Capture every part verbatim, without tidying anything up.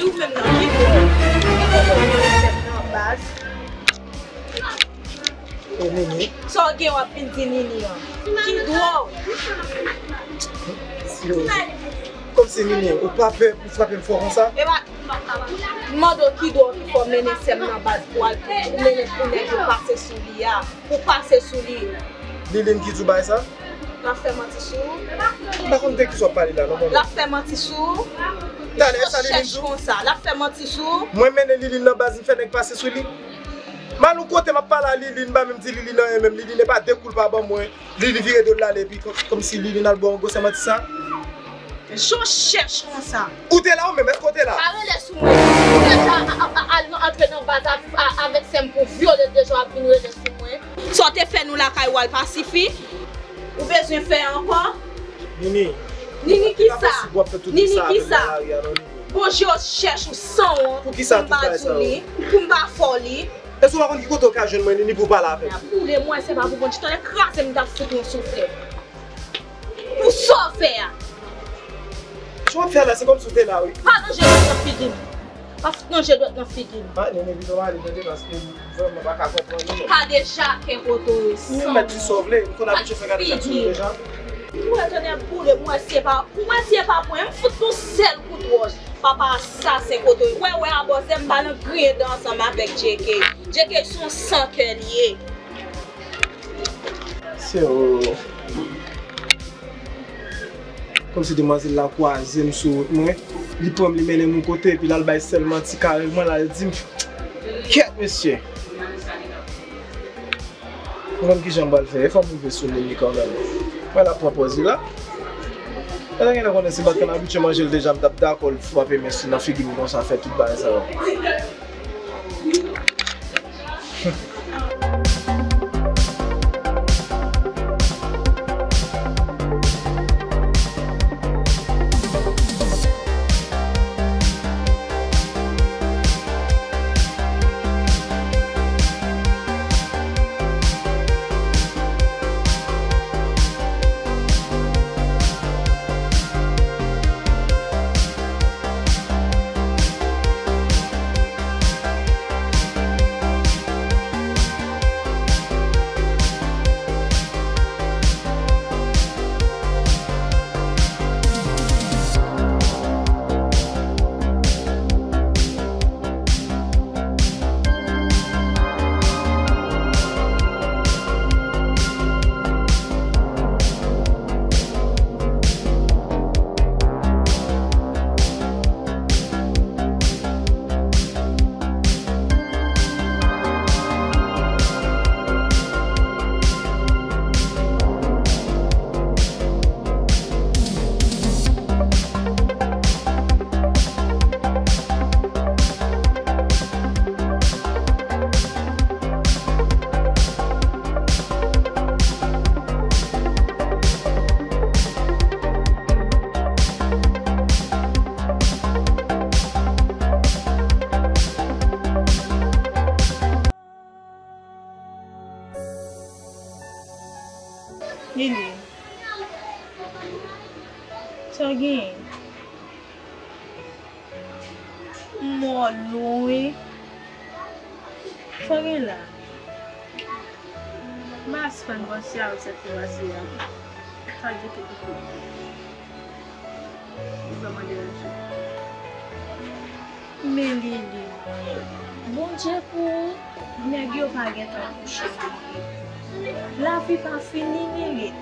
Ou menm nan ki dwòl? Ou konn mennen sèm nan baz. E Nini? Sa w gen w ap vin di Nini an? Ki dwòl? Yo, kòmsi Nini, ou pa pè pou frape m fò konsa? E pa, m mande w ki dwòl ki fè w mennen sèm nan baz pou al, pou mennen pou nèg yo pase sou li a. Pou pase sou li. Liline ki di w bagay sa? L ap fè manti sou ou. M pa konn de kisa w ap pale la, non, mwen. L ap fè manti sou ou. Talè, sa Liline di w? Chèch konsa. L ap fè manti sou ou. Mwen mennen Liline nan baz, m fè nèg pase sou li. M al yon kote, m ap pale a Liline, m pa menm di Liline anyen menm. Liline e pa de kou l pa ban mwen. Liline vire do l, l ale, epi kò-, kòmsi Liline al ba w yon gwosè manti sa. Jan w chèch konsa. Ou te la ou menm? Èske w te la? Pa rele sou mwen. Ou deja a, a, a, al nan, antre nan baz a, a, avèk sè m pou vyole l deja, w ap vin rele sou mwen. Sa w te fè nou lakay ou al pa sifi? Ou bezwen fè ankò? Nini. Nini kisa? Nini kisa? Bon, je chèch ou sanwont pou m pa di w li, pou m pa fè w li. Èske w pa konn ki kote w ka jwenn mwen, Nini, pou w pale avè m? Boule mwen, se pa pou bon ti tande kraze m, m t ap fout yon souflèt. Pou sa w fè a. Sa w ap fè la, se kòmsi w te la, wi. Pa ranje dwèt nan figi m. Pa fout ranje dwèt nan figi m. Ah, Nini, pito m ale tande, paske vrèman m pa ka konprann ou menm. Kadejak, kote w ye, sanwont. Ou mèt di sa w vle, m konn abitye fè kadejak sou ou deja. Ou wè, tande, boule, m wè si e pa, m wè si e pa pwen, m fout yon sèl kout wòch. Papa asasen, kote w ye. Wè, wè, abòzè, m pa nan griyen dan ansanm avèk J K. J K se yon san kè li ye. Se, o. Kòmsi demwazèl la kwaze m sou wout mwen. Li pran m, li mennen m yon kote, epi l al bay sèl manti karèman, l al di m, kèt, mesye. M konn kijan m pral fè, e fò m rive sou Nini kanmenm. Mwen la pran pòz li la. Mwen ta genlè konnen se bat ke m abitye manje l deja, m t ap dakò l frape men nan figi m konsa, fè tout bagay sa yo. Lili, sa w genyen? M mò lwen. Sa w gen la? M pa espann panse avèk sa k te pase a. Sa di tout kote. Li vrèman deranje. Men Lili, Bondye pou ou, nèg yo pa gentan kouche Lili. Lavi pa fini Lili.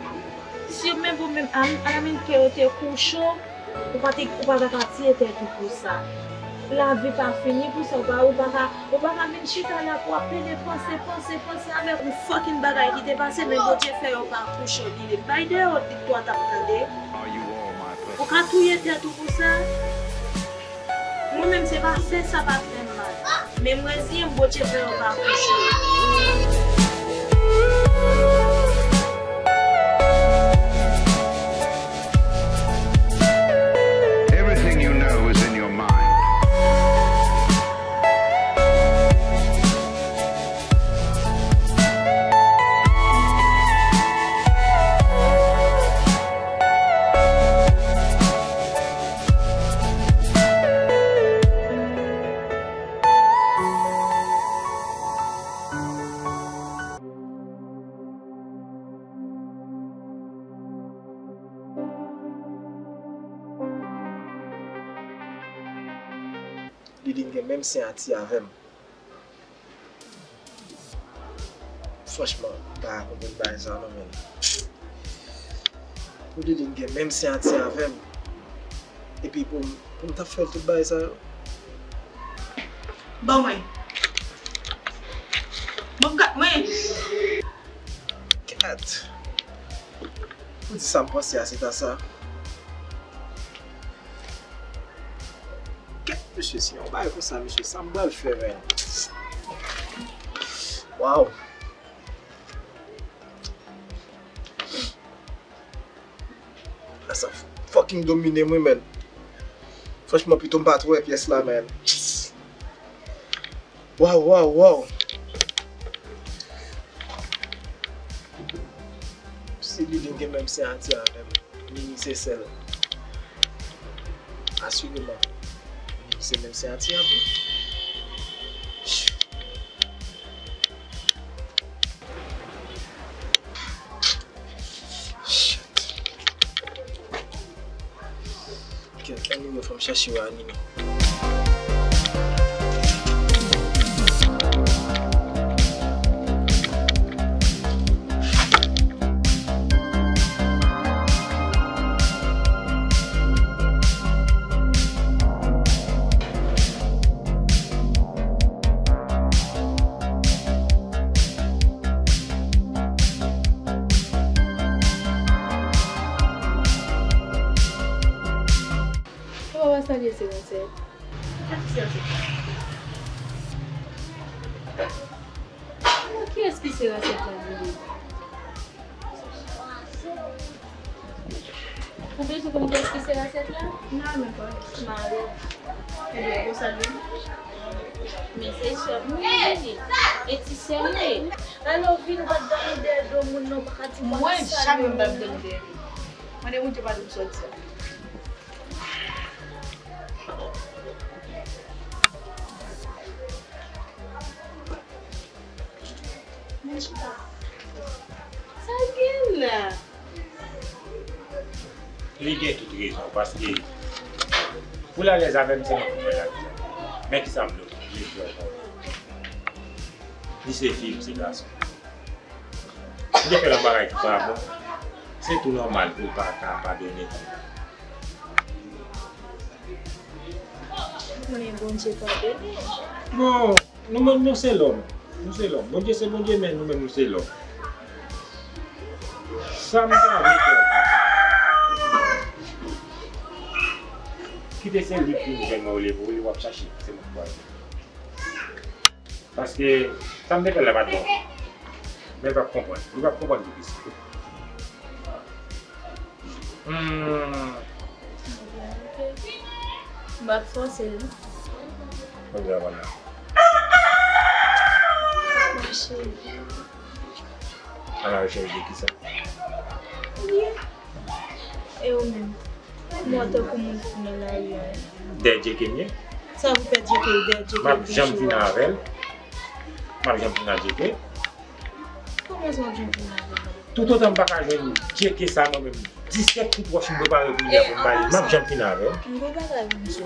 Si menm ou menm, a, alaminm ke yo te kouche w, ou pa te, ou pa ta ka tiye tèt ou pou sa. Lavi pa fini pou sa, ou pa, ou pa ka, ou pa ka vin chita la pou w ap plede panse, panse, panse avèk yon fucking bagay ki te pase, men Bondye fè yo pa kouche w Lili. Bay deyò, viktwa t ap tande. Ou ka touye tèt ou pou sa? Mwen menm se pa fè sa pa fè m mal. Men m reziyen m, Bondye fè yo pa kouche. Everything you know is in your mind. Liline gen menm siyati avè m. Franchman, m pa ka konprann bagay sa non, menn. Pou Liline gen menm siyati avè m. Epi pou m, pou m t ap fè l tout bagay sa yo. Ban mwen. Ban m kat mwen. Kat. Pou di sa m panse a, se ta sa. Kèt, mesye, si yon bagay konsa, mesye, sa m pral fè, menn. Waw. Sa fucking domine m, wi, menn. Franchman, pito m pa t wè pyès la, menn. Waw, waw, waw. Si Liline gen menm siyati avè m, Nini se sè l. Asireman, Nini se menm siyati an tou. Shit. Kèt, anyway, fò m chache wè Nini. Ou pa salye se Ransèt. Kiyès ki se Ransèt la? Kiyès ki se Ransèt la, Lili? Ou bezwen konn kiyès ki se Ransèt la? Non, men pa. Mari. Ebyen, ou salye. Men se sè m wi, Lili. E ti sè m wi. Alò, vin ou pa t dòmi dèyè do moun non, ou pa ka di mwen salye. Mwen, jamè m pa t dòmi dèyè li. Mande Bondye padon pou sa w di a. Sa l gen la? Li gen tout rezon, paske pou l alèz avè m, se mwen pou fè l alèz. Men kisa m vle w, vle fè w konnen? Li se fi m, se gason. M te fè l yon bagay ki pa bon, se tou nòmal pou l pa ka padone m. Ou konnen Bondye padone. Bon, nou menm nou se lòm. Nou se lòm. Bondye se Bondye, men nou menm nou se lòm. Sa m ta vle fè, kite se li ki vin jwenn mwen olye pou li, w ap chache, se mwen k pral. Paske sa m te fè la pa t bon. Men l p ap konprann. Li p ap konprann pou kisa. Hmm. M ap fòse l. Kòman sa va la? Mache. A la rechèch de kisa? Wi. E ou menm? Mwen tankou moun fou nan lari a. Dèyè Djeke m ye. Sa pou fè Djeke, dèyè Djeke. M ap janm fini avè l. M ap janm fini ak Djeke. Kòman sa w ap janm fini avè l? Toutotan m pa ka jwenn Djeke sa mwen menm, disèt kout wòch m prepare pou li a pou m ba li, m ap janm fini avè l. M gon bagay pou m di w.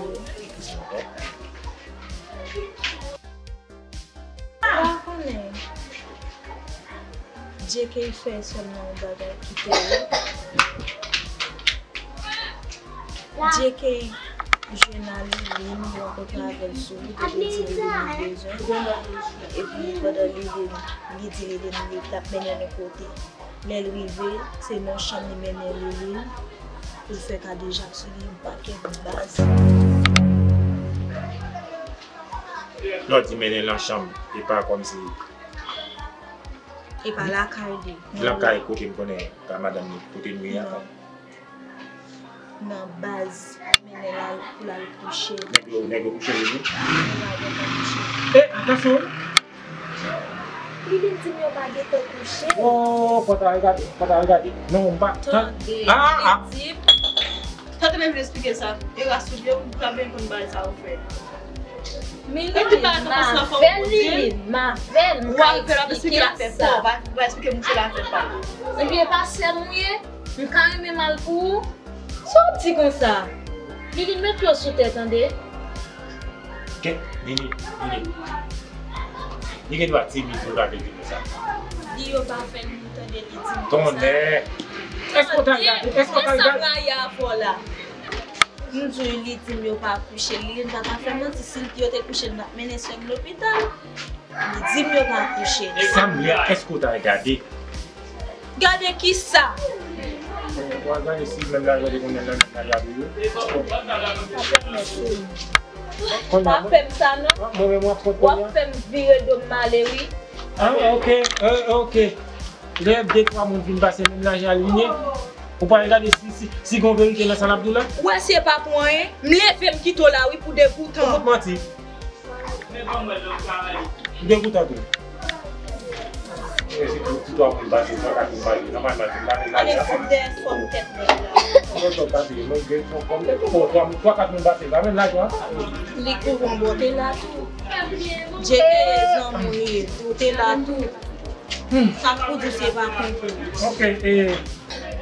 Ou pa konnen Djeke fè sè m nan yon bagay ki tèren. Djeke jwenn a Liline, li rankontre avè l sou wout, epi l di Liline li bezwen. Epi pandan Liline, li di Liline li t ap mennen l yon kote. Lè l rive, se nan chanm li mennen Liline pou l fè kadejak sou li, yon pakèt baz. Lè w di mennen l nan chanm, e pa kòmsi. E pa lakay li. Lakay kote m konnen pa madanm li kote nou ye a. Nan baz, mennen l al pou l al kouche. Nèg yo, nèg yo kouche li wi. Yo pa gentan kouche. E, atansyon! Li vin di m yo pa gentan kouche. Oh, fò ta regade, fò ta regade. Non, m pa. Tande, ah, ah, li di m. Sa te vin eksplike sa. E rasoul yo, ou pa byen konn bagay sa ou fè. Men Liline, m avè l, Liline, m avè l, m ka eksplike sa. Ebyen, pa sè m ou ye, m ka renmen mal pou ou. Sa w di konsa? Liline, met pye w sou tè, tande. Kèt, Nini, Nini. Li gen dwa di m li di w lage vin konsa. Di yo pa fè l, nou tande li di m konsa. Tonnè! Èske w t al gade? Èske w t al gade? Sa m rayi avè w la. M di w li di m yo pa kouche l. Li pa ka fè manti. Si l di yo te kouche l, m t ap mennen sè m lopital. Li di m yo pa kouche l. Sa m vle a, èske w t al gade? Gade kisa? W al gade si menm lajan te konnen nan menm lajan tou. Pa fè m sa non. W ap fè m vire do m ale wi. Ah, ok, euh, ok. Lè de twa moun vin pase menm lajan al vini, ou pral gade si, si, si gon verite nan sa l ap di w la? Ou wè si e pa pou anyen, m leve m kite w la wi pou degoutan. Ou fout manti. Degoutan tou. E si tou, si twa moun pase, twa kat moun pase, nòmalman, se pa menm lajan. Ale fout dèyè fòm tèt nèg la. Mwen twa pase, mwen gen fòm, fòm tèt, bon, twa, twa kat moun pase, pa menm lajan. Li kouvri w, bon, te la tou. Djeke zanmi w ye, ou te la tou. Sa k pou di se pa konprann. Ok, e,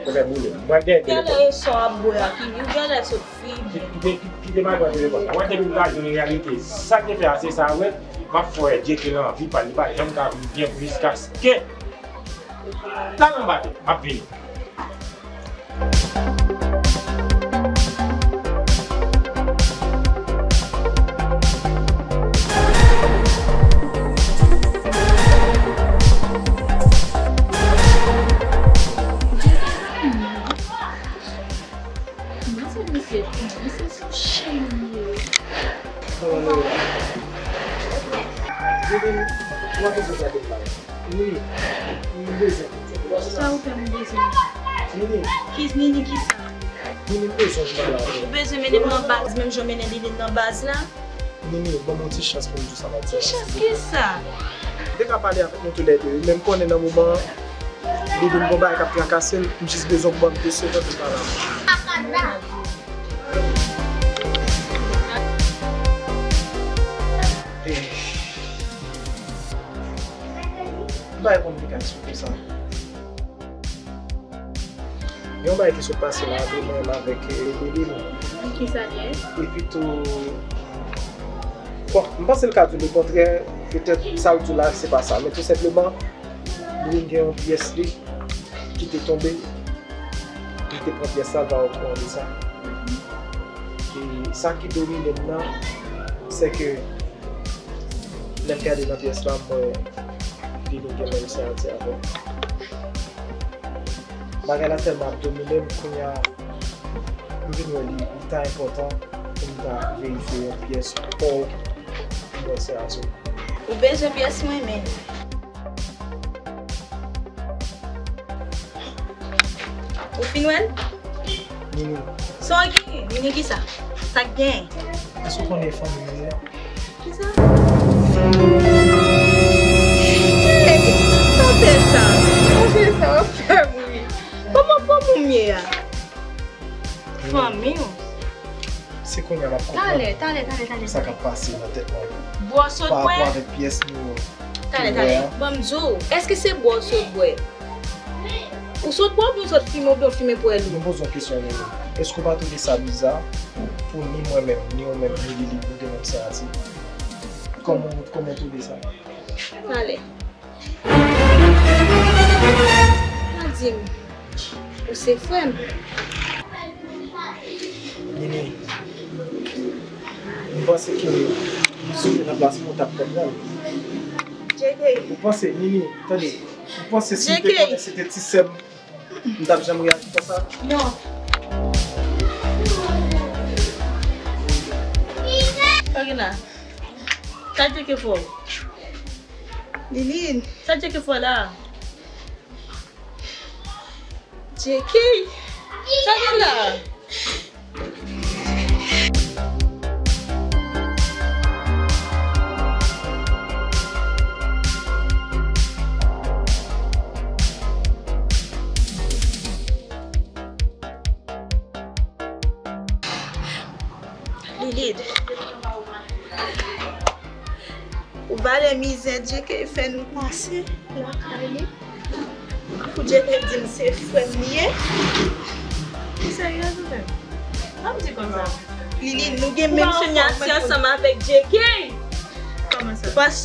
Kòlè boule m. Mwen dèyè telefòn. Gade e sa w ap bwè a, ki, ou genlè sot fini. Kite, kite, kite m al pran telefòn nan. Mwen depi m ta jwenn reyalite, sa k te fè a se sa, wè. M ap fè w wè Djeke nan vi pa l, li pa janm ka vin byen jiskaske l al anba tè, m ap vini. Mwen se misye, misye sou chen li ye. Kòman nou ye? Vini, mwen toujou gade m la. Nini, m bezwen w. Sa ou fè m bezwen? Nini. Ki, Nini kisa? Nini, m bezwen w m pale avè w. Ou bezwen mennen m nan baz, menm jan w mennen Liline nan baz la? Nini, ban m yon ti chans pou m di w sa m ap di w la, silvouplè. Ki chans kisa? M te ka pale avèk nou toulède, men m konnen nan moman an, Liline gon bagay k ap trakase l, m jis bezwen w ban m de segonn pou m pale avè w. Eh. M pa konn konplikasyon konsa. Gen yon bagay ki sot pase la antre mwen menm avèk, eh, Liline. Kisa l ye? Epi tou, bon, m panse l ka di w lekontrè, petèt sa l di w la, se pa sa. Men tou senpleman, Liline gen yon pyès li ki te tonbe. Li te pran pyès la, l pa okouran de sa. E sa ki domine m nan, se ke lè m gade nan pyès la, m wè Liline gen menm siyati avè m. Bagay la tèlman ap domine m, kounye a, m vin wè li, li ta enpòtan pou m ta verifye yon pyès pa w pou m wè siyati w. Ou bezwen pyès mwen, men. Ou fin wè l? Nini. Sa w gen? Nini kisa? Sa k gen? Èske w konnen fanmi m ye? Kisa? Hey, pa fè sa. Pa fè sa, w ap fè m ri. Kòman fanmi m ye a? Fanmi w? Se kounye a m ap konprann. Talè, talè, talè, talè, talè. Sa k ap pase nan tèt mwen. Bwè w sot bwè? Pa rapò avèk pyès nou. Talè, talè. Ban m di w, èske se bwè w sot bwè? Ou sot bwè oubyen w sot fimen oubyen w fimen pwèl ou? Nou poze yon kesyon, Nini. Èske w pa twouve sa biza pou ni mwen menm, ni ou menm, ni Liline, nou gen menm siyati? Kòman, kòman w twouve sa? Talè. Pa di m, ou se frè m. Nini, m panse ke si w te nan plas mwen, w t ap konprann. J K. Ou panse, Nini, tande, ou panse si m te konnen se te ti sè m, m t ap janm reyaji konsa? Non. Sa gen la? Sa J K fè w? Liline. Sa J K fè w la? J K. Sa gen la? Liline. Ou pa wè mizè J K fè nou pase lakay li? Pou J K di m se frè m li ye? Ou seryèz ou menm? Pa di konsa. Lili, nou gen menm sinyati ansanm avèk J K. Kòman sa? Pas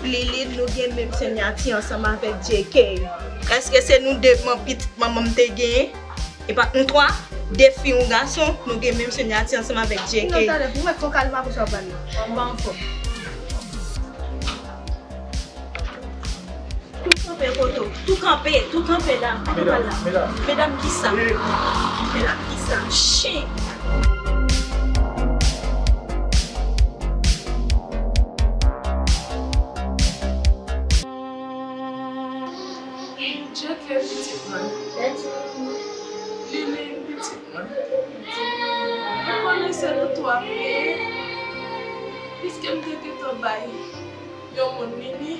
Lili, nou gen menm sinyati ansanm avèk J K. Èske se nou de man-, pitit manman m te genyen? E pa nou twa, de fi, yon gason, nou gen menm sinyati ansanm avèk J K. Non, tande, pou mwen fokal pa pou sa w pale. M pa anfòm. Tou kanpe kote w. Tou kanpe, tou kanpe la. Kote w pral la? Medam, medam. Medam kisa? Medam kisa? Chen. J K pitit mwen. Lili pitit mwen. Mwen konnen se nou twa m genyen. Piske m te gentan bay yon moun Nini,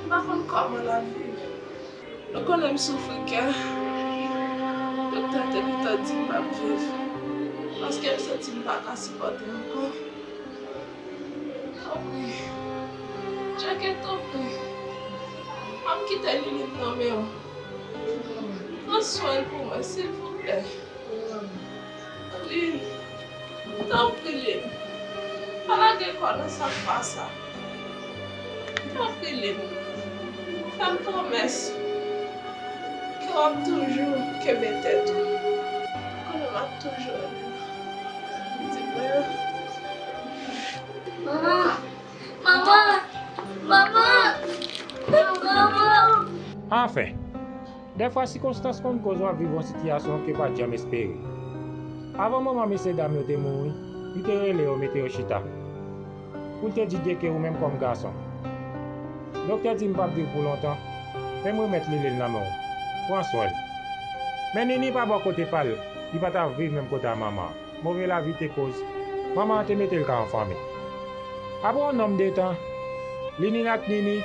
m pa konn kòman l ap viv. Nou konnen m soufri kè. Doktè te gentan di m p ap viv. Paske m santi m pa ka sipòte ankò. Tanpri. J K, tanpri. Pa m kite Lili nan men w. Pran swen l pou mwen, silvouplè. Lili, tanpri, Lili. Pa lage kò w nan sa k pa sa. Tanpri, Lili. Fè m pwomès ke w ap toujou kenbe tèt ou. Konnen m ap toujou renmen w. Di mwen. Manman! Manman! Manman! Manman! Anfen, dèfwa sikonstans konn koz w ap viv yon sitiyasyon ke w pa t janm espere. Avan manman mesye dam yo te mouri, li te rele yo, mete yo chita. Pou l te di J K ou menm kòm gason. Doktè di m p ap viv pou lontan, men m remèt Lili nan men w. Pran swen l. Men Nini pa bò kote pa l, li pa t ap viv menm kote a manman an. Move lavi te koz manman an te mete l ka yon fanmi. Apre yon nonm de tan, Lili ak Nini,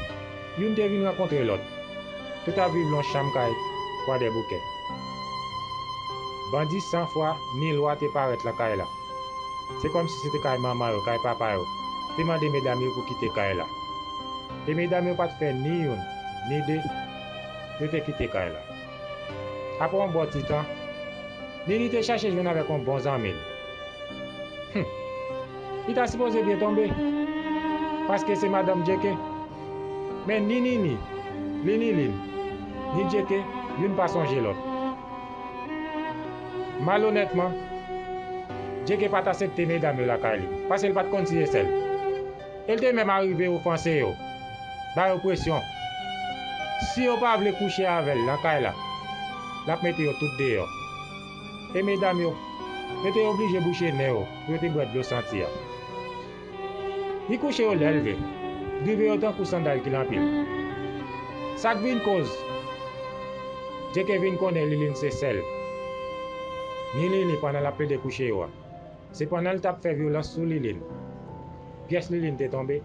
youn te vin rankontre lòt. Yo t ap viv nan yon chanm kay Kwadèboukè. Bandi san fwa ni lwa te parèt nan kay la. Se kòmsi se te kay manman yo, kay papa yo. Te mande medam yo pou kite kay la. E medam yo pa t fè ni youn, ni de, yo te kite kay la. Apre yon bon ti tan, Nini te chache jwenn avèk yon bon zanmi l. Hum. Li ta sipoze byen tonbe, paske se madanm J K. Men ni Nini, ni Lili, ni J K, youn pa sonje lòt. Malonètman, J K pa t aksepte medam yo lakay li, paske l pa t konn si se sè l. E l te menm arive ofanse yo, ba yo presyon. Si yo pa vle kouche avè l nan kay la, l ap mete yo tout deyò. E medam yo, yo te oblije bouche nen yo pou yo te bwè dlo santi a. Li kouche yo lè l vle, drive yo tankou sandal ki lanpil. Sa k vin koz, J K vin konnen Lilin se sè l. Ni Lili pandan l ap plede kouche yo a. Se pandan l t ap fè vyolans sou Lilin. Pyès Lilin te tonbe.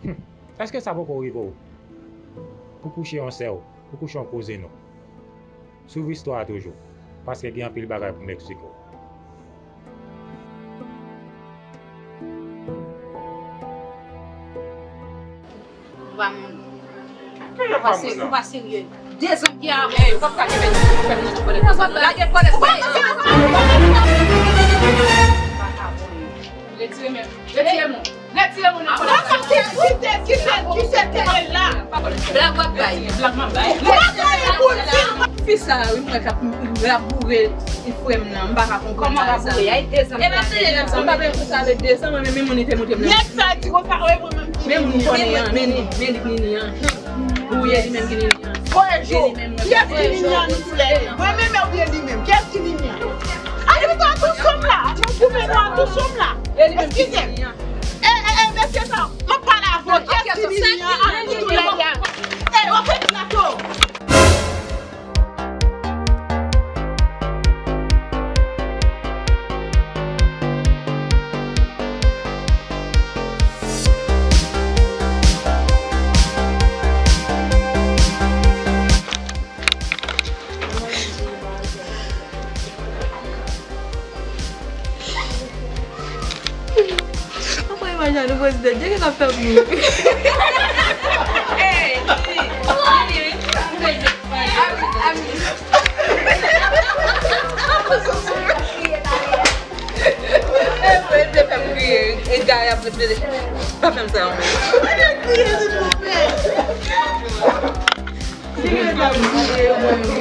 Hum, èske sa poko rive w? Pou kouche yon sè w, pou kouche yon kouzin ou. Swiv istwa a toujou, paske gen anpil bagay pou m eksplike w. Ou pa moun. Ou pa se-, ou pa serye. De zan ki avè yo, w ap ka kenbe fè m nan ti kòlèt. Lage kòlèt. Retire men. Retire men. Retire men nan kòlèt. Kite, kite, kite, kite tele la. Blag w ap bay. Blag m ap bay. Ou pa bay pou di. Fi sa, wi, mwen k ap raboure. Frè m nan, m pa ka konprann bagay sa. Kòman raboure? Ay, de zan. E m ap tande lè m sa, m pa bezwen pou sa avèk de zan, mwen menm, men moun li te montre m nan. Nèg sa di konsa, wi, mwen menm. Men moun konnen an, men li, men li ki Nini an. Ou ye li menm ki Nini an. Voye jo. Kiyès ki Nini an nou tou lè de? Mwen menm oubyen li menm? Kiyès ki Nini an? Ay, nou pa tou sonm la. Nou koupe nou a tou sonm la. Eskize m. E, e, e, mesye sa, m ap pale avè w. Kiyès ki Nini an? Ann nou tou lè de. E, oke, plato. Anmwey, imaj a nou prezidan, Dye ki ka fè moun. Hey, Lili, Lili, Lili, Lili. E vre, li vle fè m kriye. E gay ap vle, pa fè m sa, non. Li vle fè m kriye, mwen.